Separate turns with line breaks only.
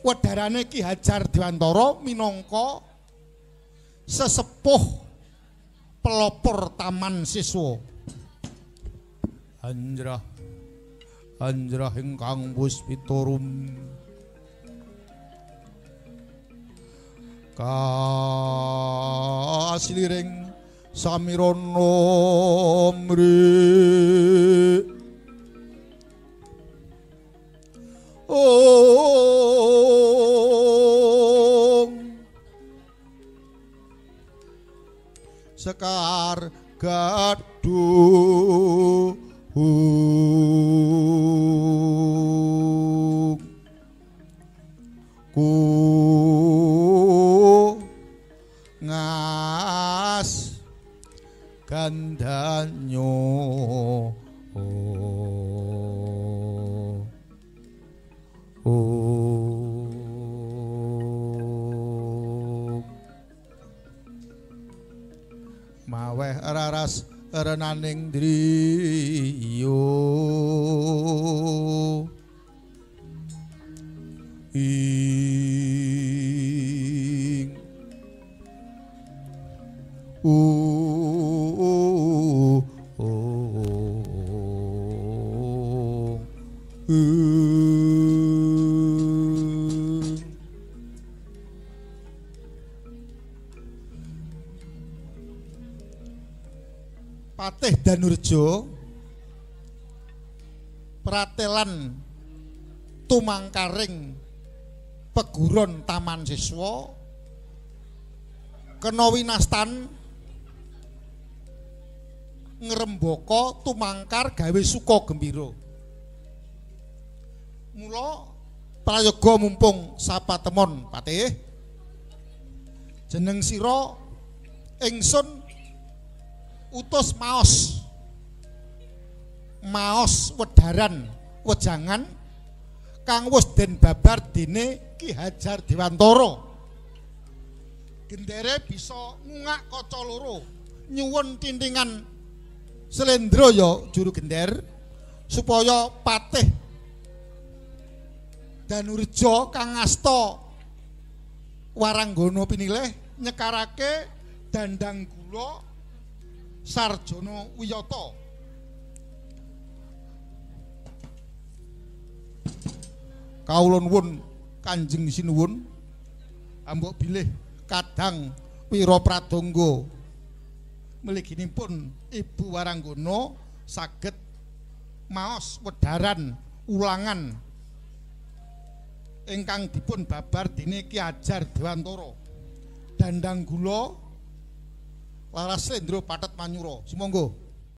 Wedharane Ki Hajar Dewantara minangka sesepuh pelopor Taman Siswa. Anjrah anjrah ingkang puspitorum kasiliring samirana mri om sekar gaduh ku ngas gandanyo maweh raras renaning driya ing Patih Danureja pratelan tumangkaring peguron Taman Siswa kena winastan ngrembaka tumangkar gawe suka gembira. Mula prayoga mumpung sapatemon Patih, jeneng sira ingsun utus maos maos wedharan wejangan kang wis den babar dene Ki Hajar Dewantara. Gendere bisa ngungak kaca loro nyuwun tintingan slendra ya juru gender supaya Patih Danureja kang asta Waranggana pinilih nyekarake dandang gula sarjana wiyata. Kawula nuwun Kanjeng Sinuwun ambok bilih kadang wira pradangga mliginipun Ibu Waranggana saged maos wedharan ulangan ingkang dipun babar dene Ki Hajar Dewantara. Dandang gula laras slendra pathet manyura. Sumangga.